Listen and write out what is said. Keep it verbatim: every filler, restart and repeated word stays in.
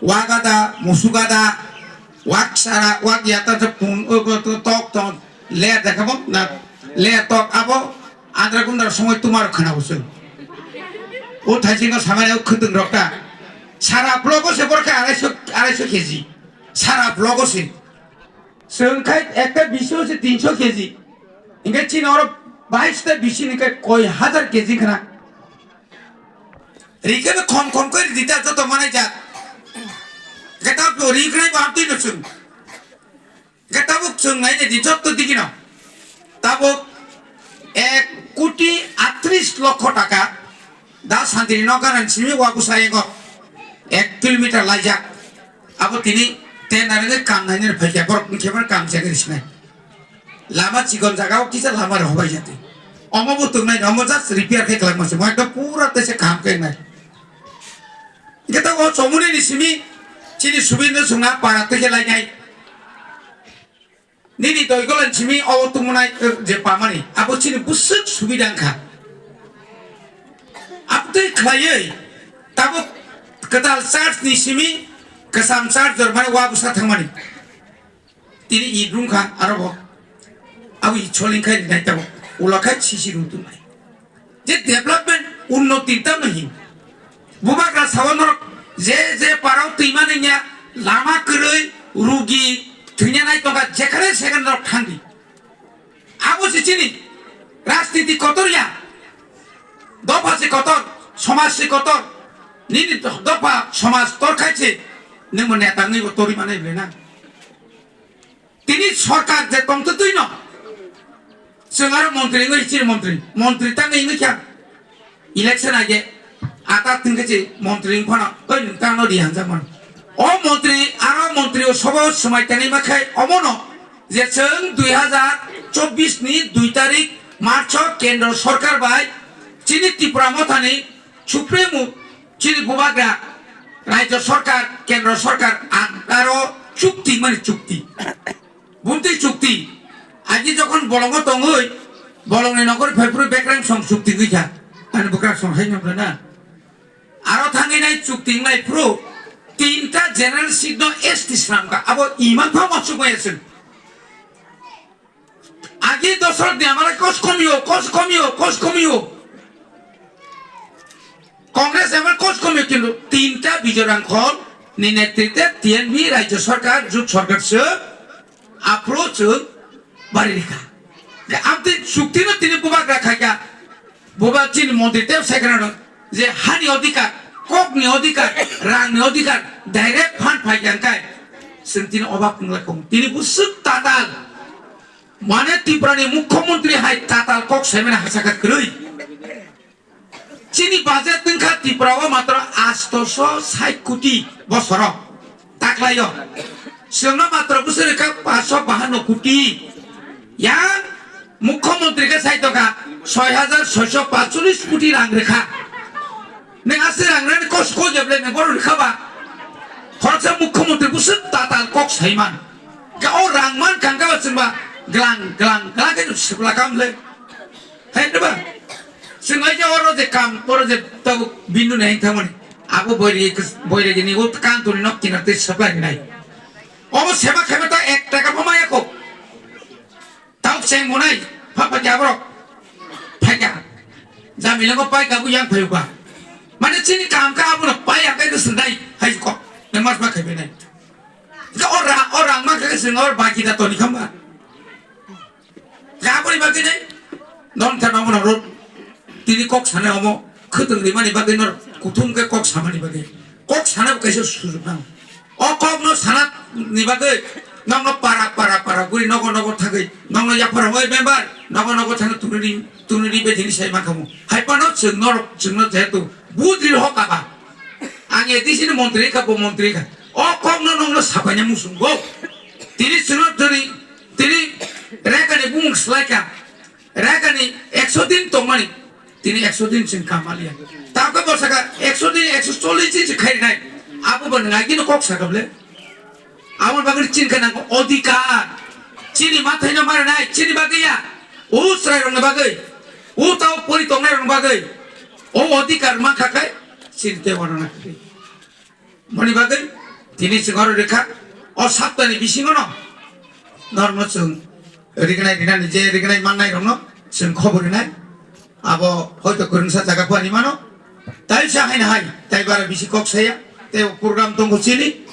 Wak ada, musuk ada, wak sara, wak yata se pun, o, o, to, tok, ton, le dekha bo, na, le tok abo, andra gundra somoi tumar khana bo se. O thaising no samani o khwtwng rok ta. Sara blogo se borkha arai so, arai so K G. Sara blogo se. Chwng khai ekta bisi o se tinso K G. Hinkhe chini oro bais ta bisi ni khe koi hazar K G khna. Rikhe no khom khom khe ridi ta joto manai jat. Hinkhe ta bo rikhnai bo amtwi no chwng. Hinkhe tabuk chwng nai di joto digi no. Tabuk ek koti atris lokho taka. Da santri no ganan simi wa busa yengo. Ek kilometer laijak. Abo tini tender ni kam nai ni phaikya borok ni khe kam jagri sinai. Lama chikon jaga o kisa lama rok hobai jati. Omo bo tongnai, omo just repair khe kwlangma se. Mo ekdom pura tei se kaham khe nai. Hinkhe ta o chomoni ni simi chini subidno songna para tei khe lainai. Nini doigolan simi o tongmonai, eh, je pamani. Abo chini bwswk subida wngkha. Abtwi khlaiwi tabuk kwtal church ni simi kwcham church jormani wa bwsa thangmani. Tini it rungkha aro bo. Abo it soling khai rinai tabuk. Ula khai sisi rung tongnai. Je development unnoti tamo hin. Bubagra sawa norok je je parao twima nangya, lama kwrwi, rugi, thwinyanai tongkha, jekhane sekhane norok thangdi. Abo se chini rajniti kotor ya. Dopha se kotor, somaj se kotor. Nini do-, dopha somaj tor khai se, nwng bo neta wngwi bo torwi manai belai na. Tini sorkar je tongtwtwi no, chwng aro montri wngwi chini montri, montri tangwi wngwi kha. Election age ata thwngkhe se montri wng phano, oi nwng tangno ri hamjakmano. O montri aro montri o sobo swmai tangwi ma khai omono je chwng dui hazar chobbish ni dui tarik March o kendro sorkar bai chini Tipra Mothani Supremo chini bubagra Rajya Sarkar, Kendra Sarkar ang aro chukti mani chukti. Bumtwi chukti. Aji jokhon bolongo tongoi, bolongni nokori phaiphuru bekrang song chukti gwi kha. Ani bwkrang song hai nokla na. Aro thangwi nai chukti nai phuru tinta general seat no S T swnamkha. Abo iman pha ma chukmaya chwng. Agi dosor ni amara kos komio, kos komio, kos komio. Congress amara kos komio kintu tinta Bijoy Rangkhol ni netrite T N V Rajya Sarkar, Jut Sarkar se approach bari rikha. Amtwi chukti no tini bubagra khaikha. Boba chini montri tei sai khna rok je hani odhikar, kokni odhikar, rangni odhikar, direct fund phai kha hwnkhe chwng tini obak wng lai kong. Tini bwswk tatal. Mane Tripura ni mukhyamantri hai tatal kok saimani hachakha kwrwi. Chini budget wngkha Tripura o matro astoso sait koti bosoro. Taklaio. Chwngno matro bwswk rikha paanch sho bahanno koti. Yang mukhyamantri khe sai tongkha soi hajar soisho paanchchollish koti rang rikha. Neng aswk rang rani kos ko jeble neng boro rikha ba. Khoroksa mukhyamantri bwswk tatal kok saiman. Ga o rang man kangka ba chwngba glang glang glang khe sibla kamle. Hai ba. Chwng ai je oro je kam oro je tabuk bindu nai thangmani. Abo boiri boiri gini o kan tuni nok kinar te supply nai. Obo seba khaiba ta ek taka bo maya ko. Tau cheng monai, pha pha kya borok. Pha kya. Jamilango pai kabu yang phayu ka. Mane chini kam ka abo no pai ang kai sendai, hai ko. Ne mas ma khaibe nai. Ka ora, ora ma ka sing or baki da toni khamba. Ka abo ni baki nai. Don ta no no ro. Tini kok sana omo. Khutang ri mani baki nor. Kuthum ke kok samani baki. Kok sana kaisa sujud nang. O kokno sana ni bagwi nokno para para para guri nogo nogo thagwi nokno yaphar hoi member nogo nogo thangwi tunuri tunuri bethini sai mankhamu. Hai phano chwng norok chwngno jehetu budri hok aba. Ang A D C ni montri kha bo montri kha. O kokno nokno sapaina muchungo. Tini chwngno tini tini rekani bumung swlaikha. Ragani ekso din tongmani, tini ekso din chwng kamalia. Tabukhe bo saka ekso din, ekso chollish din se khainai. Abo bo nwng agino kok saka bole. Abo bagwi chini khe nang odhikar. Chini mathaino marinai, chini bagwi ya. O chwrairokni bagwi. O tao pori tongnairokni bagwi. O odhikar mankha khe chini tei oro nakhai. Moni bagwi Tini chwng oro rikha, o saptani bisingono norno chwng rignai rinani je rignai mannairokno chwng khobor rinai. Abo hoito kwrwngsa jaga phani mano. Taisa haino hai, tai bara bisi kok saya, tei o program tongo chini,